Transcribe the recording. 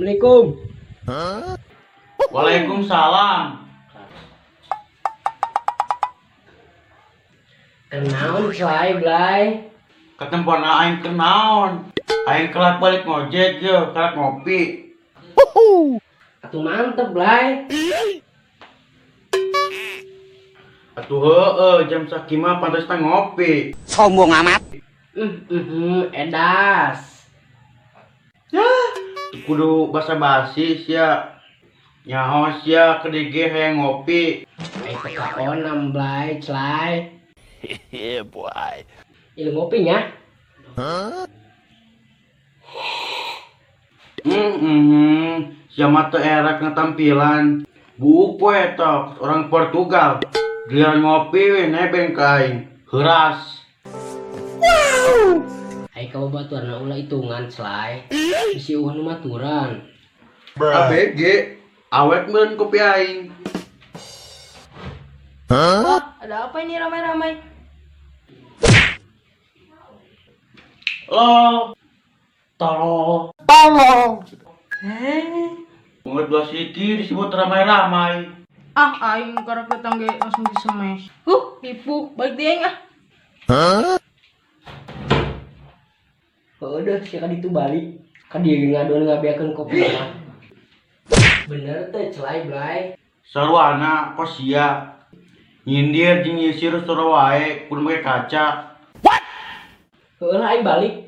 Assalamualaikum. Waalaikumsalam. Kenaon Clay, Blay? Ketempona aing keur naon? Aing kelak balik ngojek ye, kelak ngopi. Atuh mantep, Blay. Atuh heueuh jam sakima pantasna ngopi. Sombong amat. Edas. Yah, kudu basa-basi sia. Nyaho sia ke DG hayang ngopi. Aing teh kaonam, Blay, Clay. Yeah, boy. Ieu ngopi nya. Sia mah teu erak ngatampilan. Buuk we eta orang Portugal. Giliran ngopi we nebeng ka aing. Heuras. Ai ka babaturan ulah hitungan, Clay. Bisi eueuh nu maturan. ABG awet meureun kopi aing. Wah, ada apa ini ramai-ramai? Lo tolol. Tolong. Menurut dua siki disebut ramai-ramai. Ah, aing karep datang ge langsung disemes. Tipu, balik deui aing ah. Heueuh deh, sia ka ditu balik. Ka dieu ge ngadon ngabeakeun kopi mah. Bener teh, Clay, Blay. Sarwana kos sia. Nyindir jeung nyisir sora wae kudu make kaca. Heueuh lah aing balik.